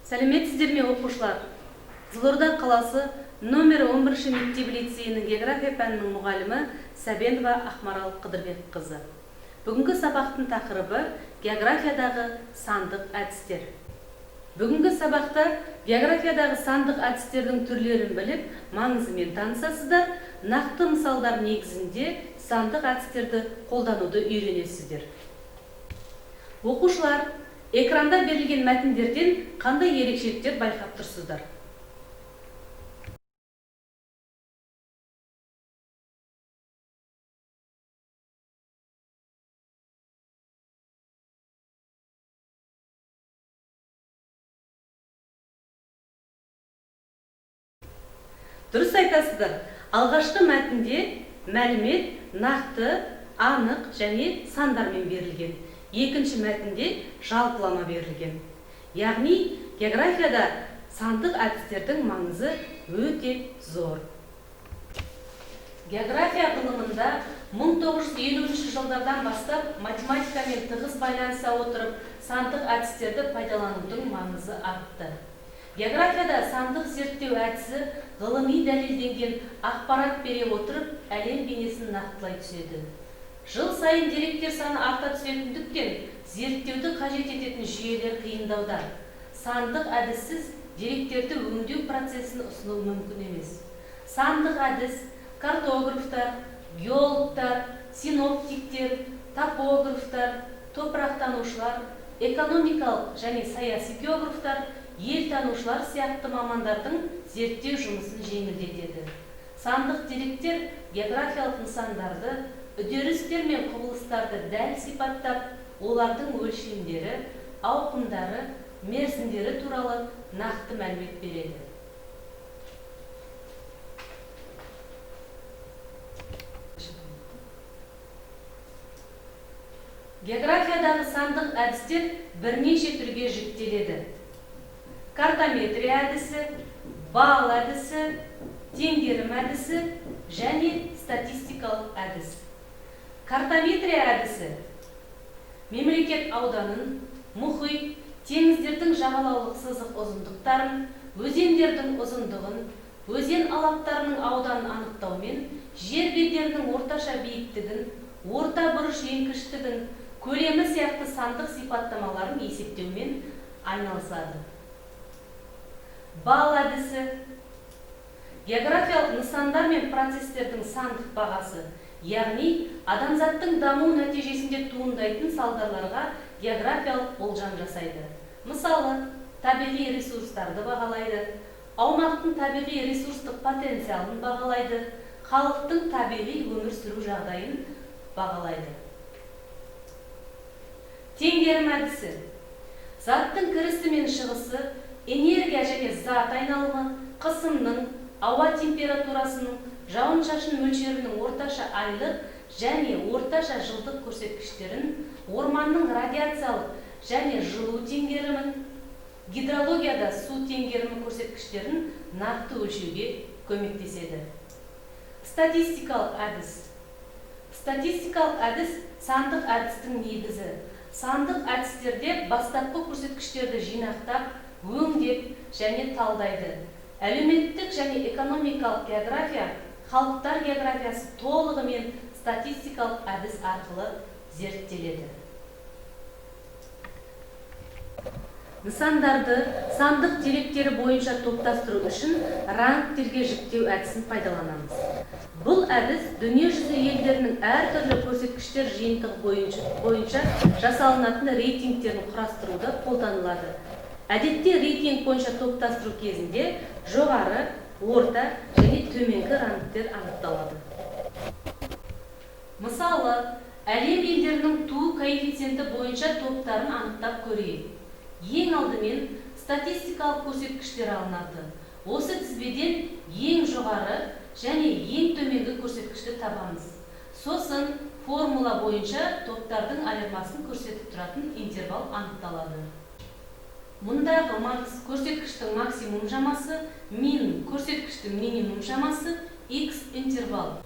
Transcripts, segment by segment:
Сәлеметсіздер ме, оқушылар? Қызылорда қаласы номер 11 мектеп лицейінің география пәнінің мұғалімі Сәбенова Ақмарал Қыдырбекқызы. Бүгінгі сабақтың тақырыбы географиядағы сандық әдістер. Бүгінгі сабақта географиядағы сандық әдістердің түрлерін біліп, маңызымен танысасыздар, нақты мысалдар негізінде сандық әдістерді қолдануды үйренесіздер. Оқушылар, экранда берілген мәтіндерден қандай ерекшеліктер байқап тұрсыздар? Дұрыс айтасыздар. Алғашқы мәтінде мәлімет нақты, анық және сандармен берілген. Екінші мәтінде жалпылама берілген. Яғни географияда сандық әдістердің маңызы өте зор. География ғылымында 1950 жылдардан бастап математикамен тығыз байланыса отырып, сандық әдістерді пайдаланудың маңызы артты. Географияда сандық зерттеу әдісі ғылыми дәлелденген ақпарат бере отырып, әлем бейнесін нақтылай түседі. Жыл сайын деректер саны арта түсетіндіктен зерттеуді қажет ететін жүйелер қиындауда. Сандық әдіссіз деректерді өңдеу процесін ұсыну мүмкін емес. Сандық әдіс картографтар, геологтар, синоптиктер, топографтар, топырақтанушылар, экономикалық және саяси географтар, елтанушылар сияқты мамандардың зерттеу жұмысын жеңілдетеді. Сандық деректер географиялық нысандарды, үдерістер мен құбылыстарды дәл сипаттап, олардың өлшемдері, ауқымдары, мерзімдері туралы нақты мәлімет береді. Географиядағы сандық әдістер бірнеше түрге жіктеледі. Картометрия әдісі, балл әдісі, теңгерім әдісі және статистикалық әдіс. Картометрия әдісі мемлекет ауданын, мұхит, теңіздердің жағалаулық сызық ұзындықтарын, өзендердің ұзындығын, өзен алаптарының ауданын анықтаумен, жер бедерінің орташа биіктігін, орта бұрыш еңкіштігін, көлемі сияқты сандық сипаттамаларын есептеумен айналысады. Балл әдісі географиялық нысандар мен процестердің сандық бағасы, яғни адамзаттың даму нәтижесінде туындайтын салдарларға географиялық болжам жасайды. Мысалы, табиғи ресурстарды бағалайды, аумақтың табиғи ресурстық потенциалын бағалайды, халықтың табиғи өмір сүру жағдайын бағалайды. Теңгерім әдісі заттың кірісі мен шығысы, энергия және зат айналымы, қысымның, ауа температурасының, жауын-шашын мөлшерінің орташа айлық және орташа жылдық көрсеткіштерін, орманның радиациялық және жылу теңгерімін, гидрологияда су теңгерімі көрсеткіштерін нақты өлшеуге көмектеседі. Статистикалық әдіс. Статистикалық әдіс сандық әдістің негізі. Сандық әдістерде бастапқы көрсеткіштерді жинақтап, өңдеп және талдайды. Әлеуметтік және экономикалық география, халықтар географиясы толығымен статистикалық әдіс арқылы зерттеледі. Нысандарды сандық деректері бойынша топтастыру үшін рангтерге жіктеу әдісін пайдаланамыз. Бұл әдіс дүниежүзі елдерінің әртүрлі көрсеткіштер жиынтығы бойынша жасалынатын рейтингтерін құрастыруда қолданылады. Әдетте рейтинг бойынша топтастыру кезінде жоғары, орта және төменгі рангтер анықталады. Мысалы, әлем елдерінің туу коэффициенті бойынша топтарын анықтап көрейік. Ең алдымен статистикалық көрсеткіштер алынады. Осы тізбеден ең жоғары және ең төменгі көрсеткішті табамыз. Сосын формула бойынша топтардың айырмасын көрсетіп тұратын интервал анықталады. Мұндағы макс көрсеткіштің максимум шамасы, мин көрсеткіштің минимум шамасы, x интервал.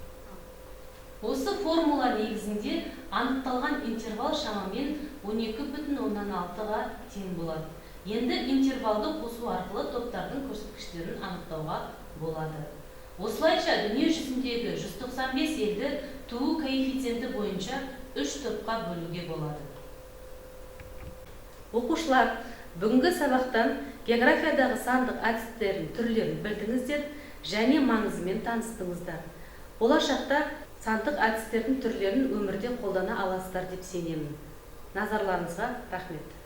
Осы формула негізінде анықталған интервал шамамен 12,6-ға тең болады. Енді интервалды қосу арқылы топтардың көрсеткіштерін анықтауға болады. Осылайша, дүние жүзіндегі 195 елді туу коэффициенті бойынша үш топқа бөлуге болады. Оқушылар, бүгінгі сабақтан географиядағы сандық әдістердің түрлерін білдіңіздер және маңызымен таныстыңыздар. Болашақта сандық әдістердің түрлерін өмірде қолдана аласыздар деп сенемін. Назарларыңызға рахмет.